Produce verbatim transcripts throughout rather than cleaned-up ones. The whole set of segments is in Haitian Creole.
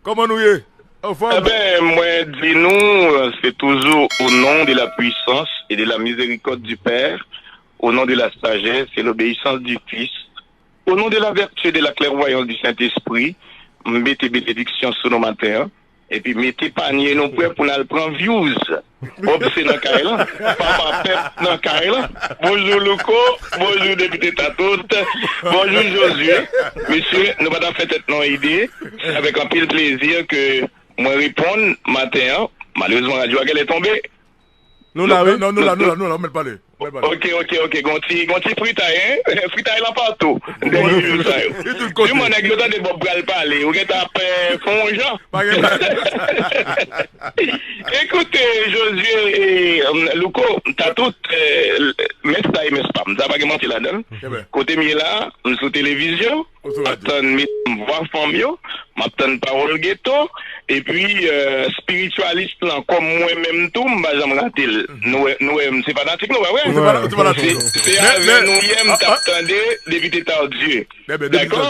Kòman nou ye? Anfòm? Eben, mwen di nou, se toujou au nom de la puissance et de la miséricorde du Père, au nom de la sagesse et l'obéissance du Fils, au nom de la vertu et de la clairvoyance du Saint-Esprit, m mete benediksyon sou nou maten an, epi mete panye nou prè pou n al pran views. Bob se nan kay lan. Papa pèp nan kay lan. Bonjou Louko, bonjou depite Tatout, bonjou Josué. Mesye, nou pa t ap fè tèt nou ide. Se avèk anpil plezi ke mwen reponn maten an. Malerezman, radyo a genlè tonbe. Nou la, wi. Non, nou la, nou la, nou la, ou mèt pale. Ou mèt pale. Ok, ok, ok. Gon ti, gon ti fritay, hein? Fritay lan patou. Dènye jou sa yo. Li tout kote. Di mwen, nèg yo tande Bob pral pale. Ou gentan ap, eh, fè yon jan. Pa gen. Ekoute, Josué, eh, Louko, Tatout, eh, mès sa e mès pa m. Sa pa gen manti ladan l. Kote m ye la, m sou televizyon, m ap tann medam vwa fanm yo, m ap tann pawòl geto, epi, eh, espiritualist lan, kòm mwen menm tou, m pa janm rate l. Nou wè, nou wè, m se fanatik nou, pa vre? Ou se fana-, ou se fanatik nou. Se, se avè nou yè, m t ap tande depite Tardieu. Dakò?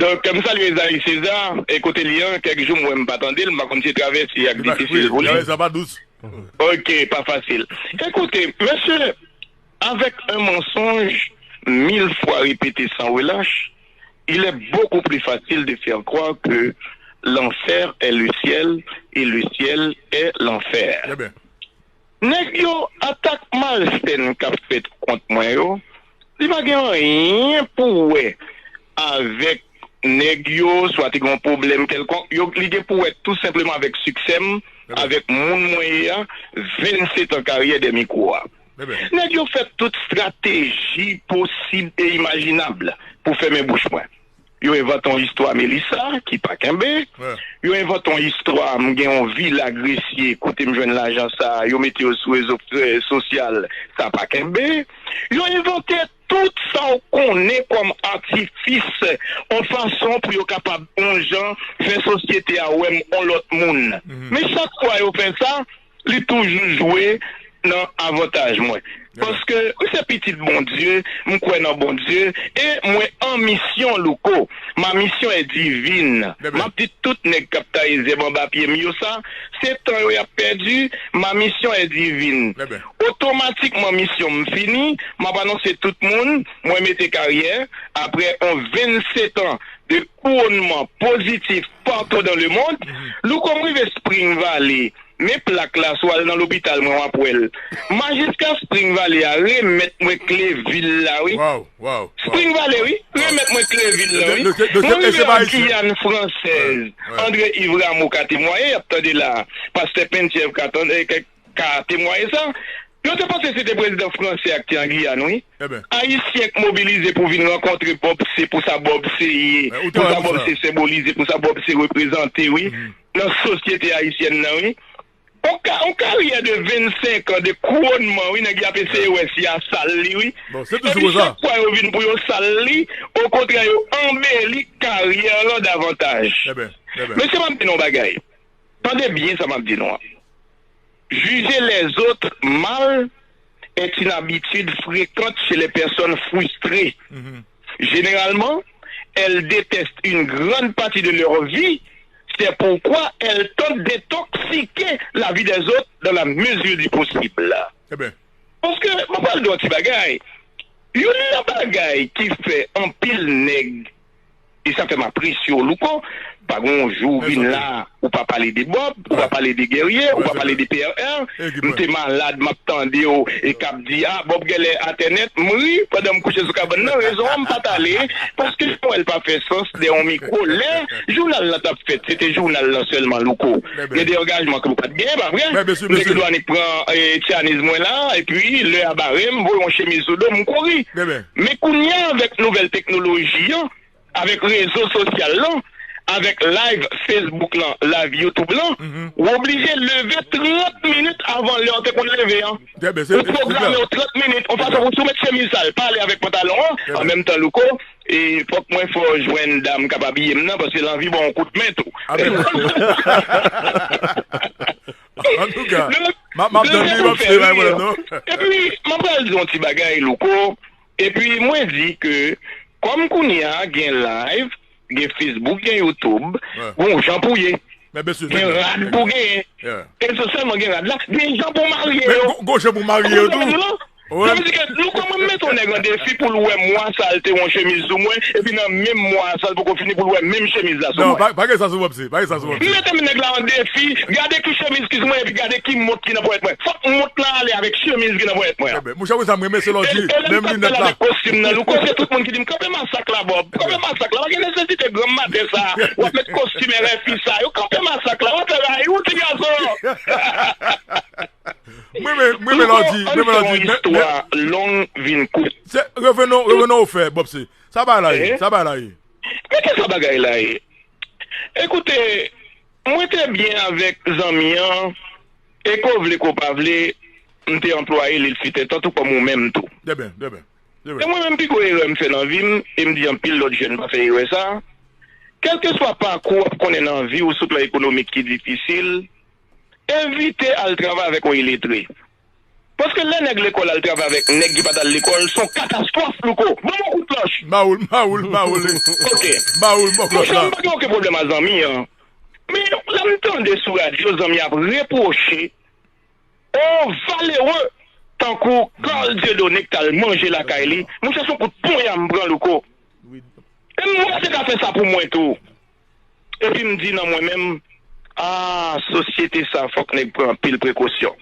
Donk, m salye Esaïe César, e kote li an, kèk jou m wè m pa tande l, m pa konn si e travèse ak difisil pou li. Sa pa dous. Ok, pa fasil. Ekoute, mesye, avec un mensonge mille fois répété sans relâche, il est beaucoup plus facile de faire croire que l'enfer est le ciel et le ciel est l'enfer. Nèg yo, atak malsèn k ap fèt kont mwen yo, li pa gen anyen pou wè avèk nèg yo, swa te gen yon pwoblèm kèlkonk. Yo, li gen pou wè tou senpleman avèk siksè m, avèk moun mwen ye a, vennsetan karyè dèyè mikwo a. Nèg yo fè tout estrateji posib e imajinab pou fèmen bouch mwen. Yo envante yon istwa Melissa ki pa kenbe. Yo envante yon istwa m gen yon vila Gresye kote m jwenn lajan sa a, yo mete yo sou rezo, eh, sosyal, sa pa kenbe. Yo envante tout sa w konnen kòm atifis, yon fason pou yo kapab yon jan fè sosyete a wè m yon lòt moun. Men chak fwa yo fè sa, li toujou jwe nan avantaj mwen. Paske m se pitit Bondye, m kwè nan Bondye, e mwen an misyon, Louko. Ma mission est divine. M ap di tout nèg k ap taye zèb anba pye m yo sa, se tan yo y ap pèdi, ma mission est divine. Otomatikman misyon m fini, m ap anonse tout moun, mwen mete karyè, apre yon vennsetan de kouwonnman pozitif partout dans le monde, Louko, m rive Spring Valley, men plak la, si w al nan lopital mwen, w ap wè l. Majistra Spring Valley a remèt mwen kle vil la, wi. Spring Valley, wi. Remèt mwen kle vil la, wi. Mwen rive nan Giyàn fransèz, André Yves Rameau ka temwaye, y ap tande la, pastè Penthièvre ka tande, ka temwaye sa. Yo te panse se te prezidan fransè a k te an Giyàn, wi. Ayisyen k mobilize pou vin rankontre Bob, se pou sa Bob se ye, pou sa Bob se senbolize, pou sa Bob se reprezante, wi. Nan sosyete ayisyèn nan, wi. On ka-, on karyè de vennsenk an de kouwonnman, wi, nèg y ap eseye wè si y a sal li, wi. Epi chak fwa yo vin pou yo sal li, okontrè, yo anbeli karyè lan davantaj. Mesye, m ap di nou yon bagay. Tande byen sa m ap di nou an. Juger les autres mal est une habitude fréquente chez les personnes frustrées. Généralement, elles détestent une grande partie de leur vie. C'est pourquoi elles tentent d'intoxiquer la vie des autres dans la mesure du possible. Paske, mwen pral di yon ti bagay. Youn nan bagay ki fè anpil nèg, e sa fè m apresye w, Louko, pa gen yon jou w vin la, ou pa pale de Bob, ou pa pale de Guerrier, ou pa pale de P R R. M te malad, m ap tande w, e k ap di, a, Bob genlè atè nèt, m ri, pandan m kouche sou kabann nan, rezon an, m pa t ale, paske m wè l pa fè sans dèyè yon mikwo. Lè jounal lan t ap fèt, se te jounal lan sèlman, Louko. Gen de angajman ke w pa t genyen, pa vre? M te gen dwa annik pran, e, tchaniz mwen la, epi lè a bare m, voye yon chemiz sou do m, m kouri. Men kounye a, avèk nouvèl teknoloji an, avèk rezo sosyal lan, avèk live Facebook lan, live YouTube lan, ou oblije leve trant minit avan lè w te konn leve an. Ou pwograme w trant minit, yon fason pou w soumèt chemiz sa, l pale avèk pantalon an, an menm tan, Louko, e fòk mwen fè w jwenn dam k ap abiye m nan, paske l anvi ba w yon kout men tou. Antouka, m ap, m ap tann li, m ap swiv, pa gen pwoblèm, non. Epi, m ap pral di yon ti bagay, Louko. Epi, mwen di ke, kòm kounye a, gen live, gen Facebook, gen YouTube, gon jan pou ye. Gen rad pou genyen. E se sèlman gen rad la. Gen jan pou marye yo. Gon jan pou marye yo tou. Sa vle di ke Louko, mwen mete yon nèg an defi pou l wè mwa sa l te yon chemiz sou mwen, epi nan menm mwa sa l poko fini pou l wè menm chemiz la sou mwen. Non, pa gen sa sou Popsy, pa gen sa sou Popsy. M mete nèg la an defi, gade ki chemiz ki sou mwen, epi gade ki mont ki nan ponyèt mwen. Fòk mont lan ale avèk chemiz ki nan ponyèt mwen an. Monchè, wi, sa m renmen se lè w di, menm linèt la. Avèk kostim nan, Louko, se tout moun ki di m, "Kanpe masak la, Bob. Kanpe masak la. Pa gen nesesite granm maten sa. W ap met kostim R F I sa yo. Kanpe masak la. W ap fè ray, ou ti gason." Mwen men, mwen men lè w di, mwen men lè w di, men, men, istwa long vin kout. Se, revenons, revenons au fait, Popsy. Sa bagay la ye, sa bagay la ye. Men ki sa bagay la ye? Ekoute, mwen te byen avèk zanmi an, e ko vle ko pa vle, m te anplwaye li, l fite tankou kòm ou menm tou. Trè byen, trè byen. E mwen menm, pi gwo erè m fè nan vi m, e m di anpil lòt jèn pa fè erè sa, kèlkeswa pakou w ap konnen nan vi w sou plan ekonomik ki difisil, evite al travay avèk yon iletre. Paske lè nèg lekòl al travay avèk nèg ki pa t al lekòl, se yon katastwòf, Louko. Ban m yon kout klòch. Mawoul, mawoul, mawoul. Ok. Mawoul, bon klòch la. Monchè, m pa gen okenn pwoblèm a zanmi an. Men lè m tande sou radyo, zanmi ap repwoche yon valere tankou Carl Dieudonné k t al manje lakay li, monchè, se yon kout ponya m pran, Louko. E m wè se ka fè sa pou mwen tou. Epi m di nan mwen menm, a, sosyete sa, fòk nèg pran anpil prekosyon.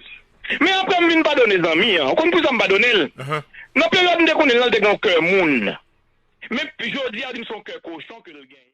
Men apre m vin padone zanmi an. Ou konn poukisa m padone l? Nan peryòd m te konnen l lan, l te gen yon kè moun. Men jodi a, di m se yon kè kochon ke l genyen.